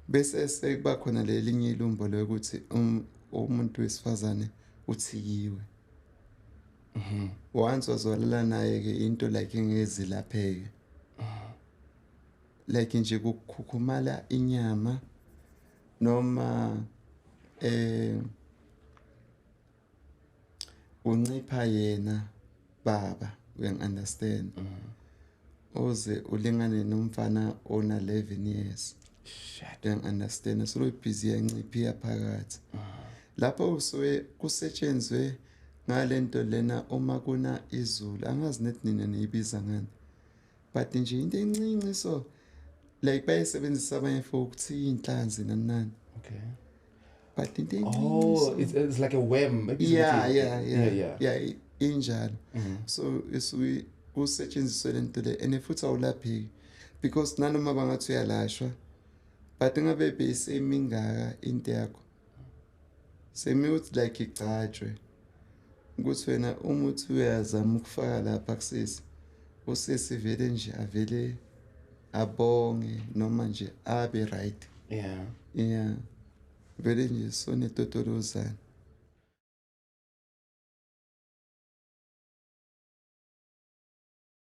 Bese sekuba khona lelinye ilumbo lokuthi umuntu wesifazane uthikiwe. Once wazwalala naye ke, into like engezilapheke, like nje kukhukhumala inyama noma uncipha yena baba, uyangi-understand, uze ulingane nomfana ona 11 years. Shit. Uyangi-understand? So ibhizi yanciphiya phakathi lapho, usuke kusetshenzwe ngalento lena uma kuna izulu. Angazi nethi nina niyibiza ngani, but nje into encinci, so like bayisebenzisa abanye for ukuthiya iy'nhlanzi nani nani, but into encinci. Oh, so. it's like a worm. Maybe Yeah. Yeah, injalo. So isuke kusetshenziswe lento le, and futhi awulapheki because nanoma bangathi uyalashwa, but ngabe beyisemingaka into yakho, semi uthi like igcatshwe ukuthi wena uma uthi uyazama ukufaka lapha kusisi, usisi vele nje avele abonge noma nje abe right. Yeah, vele nje sonetotolozana.